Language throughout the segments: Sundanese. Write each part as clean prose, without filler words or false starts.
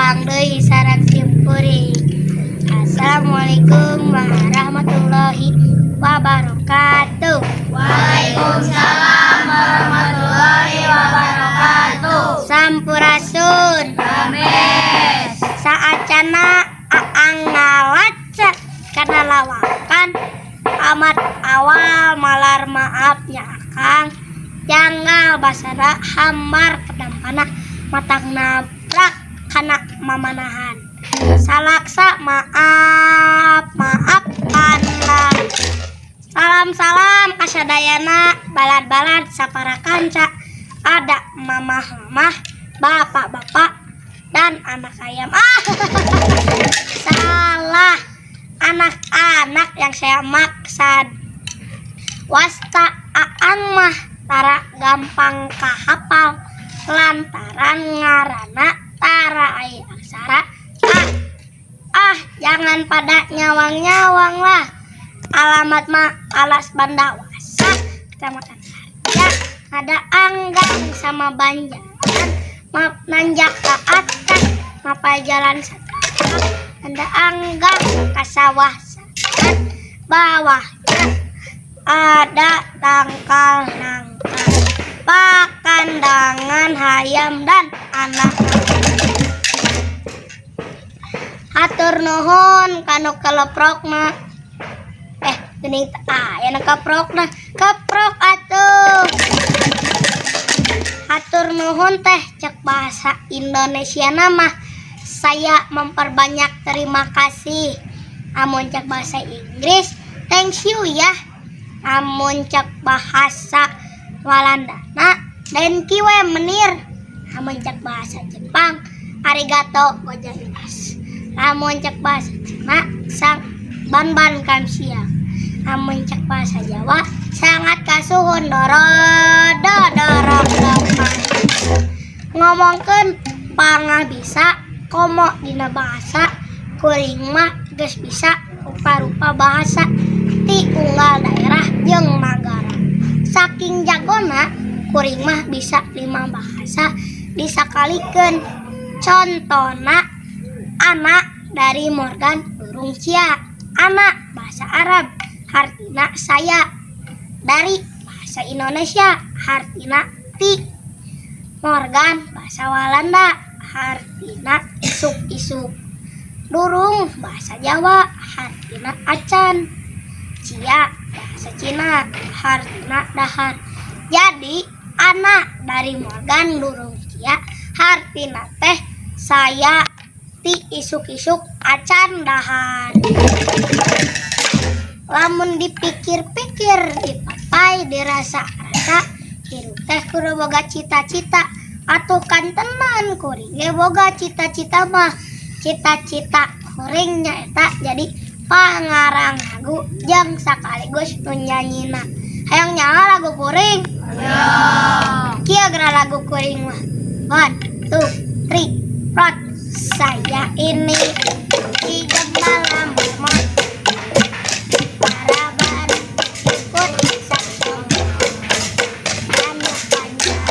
Tepang deui sareng simkuring. Assalamualaikum warahmatullahi wabarakatuh. Waalaikumsalam warahmatullahi wabarakatuh. Sampurasun. Rampes. Saacana Aang ngalaca kana lawakan, amat awal malar maaf nya Akang, janggal basana hambar ketampana, matak nabrak kana mamanahan. Salaksa maaf maafkan lah. Salam salam kasadayana, balad-balad sapara kanca, ada mamah-mamah, bapak-bapak, dan anak ayam. Ah, salah, anak-anak yang saya maksud. Wasta Aang mah tara gampang kahapal lantaran ngarana tara aya aksara A. Ah, jangan pada nyawang-nyawang lah. Alamat mah Alas Bandawasa, Kecamatan Harja, ada Anggang sama Banjaran, maaf nanjak ke atas, mapai jalan setapak, ada Anggang ke sawah saat bawahnya ada tangkal nangka, pakandangan hayam dan anak. Hatur nuhun kanu kaleprokna. Eh, geuning teh aya nu kaprokna, keprok atuh. Hatur nuhun teh cek bahasa Indonesia mah saya memperbanyak terima kasih. Amun cek bahasa Inggris, thank you ya. Amun cek bahasa Walanda na, dank je meneer. Amun cek bahasa Jepang, arigato gozaimasu. Lamun cek bahasa Cina, sang ban ban kamsia. Lamun cek bahasa Jawa, sangat kasuhun doro do dorong dopan. Ngomongkeun pangah bisa komo dina bahasa, kuring mah geus bisa rupa-rupa bahasa ti unggal daerah jeung nagara. Saking jagona kuring mah bisa lima bahasa disakalikeun. Contona, ana dari Morgan Durung Cia. Ana bahasa Arab hartina saya, dari bahasa Indonesia hartina ti, Morgan bahasa Walanda hartina isuk-isuk, Durung bahasa Jawa hartina acan, Cia bahasa Cina hartina dahar. Jadi, ana dari Morgan Durung Cia hartina teh saya ti isuk-isuk acan dahar. Lamun dipikir-pikir, dipapai, dirasa-rasa, hirup teh kudu boga cita-cita. Atuh kan tenan kuring ge boga cita-cita mah. Cita-cita kuring nyaeta jadi pangarang lagu jeung sakaligus nu nyanyina. Hayang nyaho lagu kuring? Kieu geura lagu kuring mah. One, two, three, four. Saya ini si gembala marmot, Paraban ikut satu anu panjang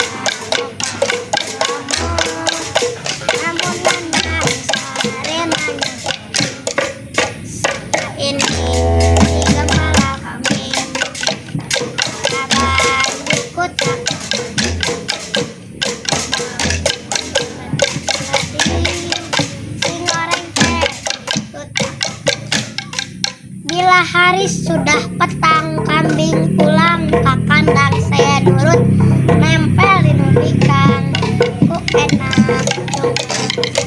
lamun nana sarenanya. Saya ini si gembala kambing, Paraban ikut satu sing teh. Bila hari sudah petang, kambing pulang ke kandang, saya nurut nempel di bikang. Ku enak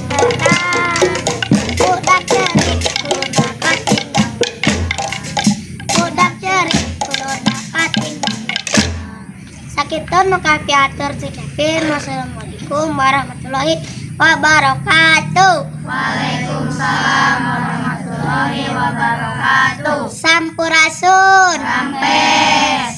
petang, budak cerik kudu katinggal, budak cerik kudu katinggal. Sakitu nu kapihatur si Kevin. Wassalamualaikum warahmatullahi wabarakatuh. Waalaikumsalam warahmatullahi wabarakatuh. Sampurasun. Rampes.